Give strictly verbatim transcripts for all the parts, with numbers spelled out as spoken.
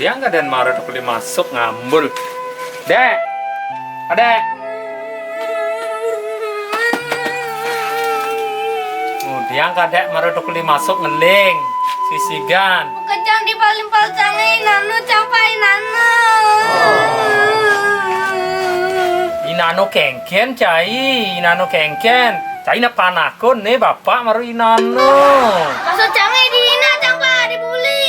Yang kadék mara teka masuk ngambul. Dék. Adék. Ngudiang kadék mara teka masuk ngeling. Sisigan. Kejang di paling palcange inanu, cang pa inanu. Inanu kengken, cai. Inanu kengken. Cai ne panakon ne bapak mara inanu. Maksud cange di ina, cang pa dibuli.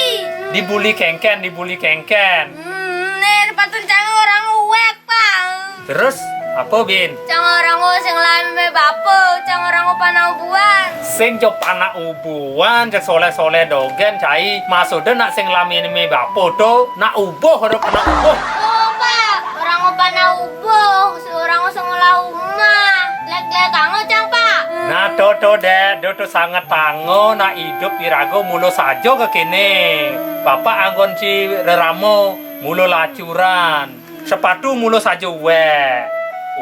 Dibuli kengken, dibuli kengken. Hmm, ne patun cange orang uwek, Pak. Terus, apa, Bin? Cang orang sing lame bapo, cang orang panau buan. Sing jo panau buan, cek soleh-soleh dogen, cai. Maksudnya nak sing lame bapo to, nak ubuh, ada panau ubuh. Oh, Pak, orang panau ubuh, orang sing olah umah. Lek-lek ango, cang, Pak. Nah, to, to, Dék, do to sanget tango, nak idup irago mulo sajo ke kene. Bapak anggon ci reramo, mulo lacuran. Sepatu mulo sajo wek.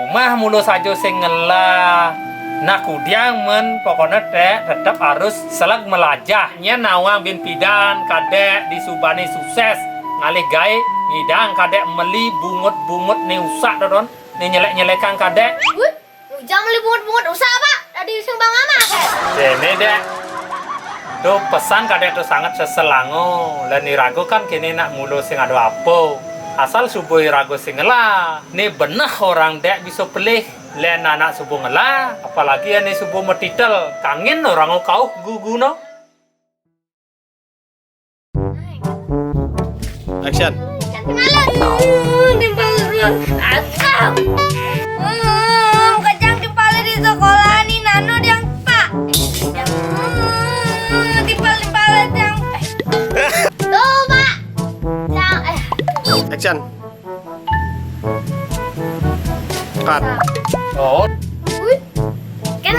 Umah mulo sajo sing ngelah. Nah, kudiang men pokokne tek tetep harus seleg melajah. Nyen nawang bin pidan kadék disubani sukses ngalih gaé ngidang kadék meli bungut-bungut ne usak dodon ne nyelek-nyelekang kadék. Wih, ujang meli bungut-bungut usak, Pak. Tadi sing Bang Amat. Dene, Dék. Do pesan kadék do sanget seselango. Lan irago kan kene nak mulo sing ado apo. Asal subuh irago sing ngelah. Ne beneh orang dék bisa pelih. Len anak subuh ngelah, apalagi ane subuh metitel. Kangin orang kauh guguno. Action. Cantik malu. Hmm, timpal terus. Asam. Hmm, kejang timpal di sekolah ni nanu yang, Pak. Hmm, timpal-timpal yang. Tuh, Pak. Yang, eh. Action. Cut. Oh. Wih. Kan.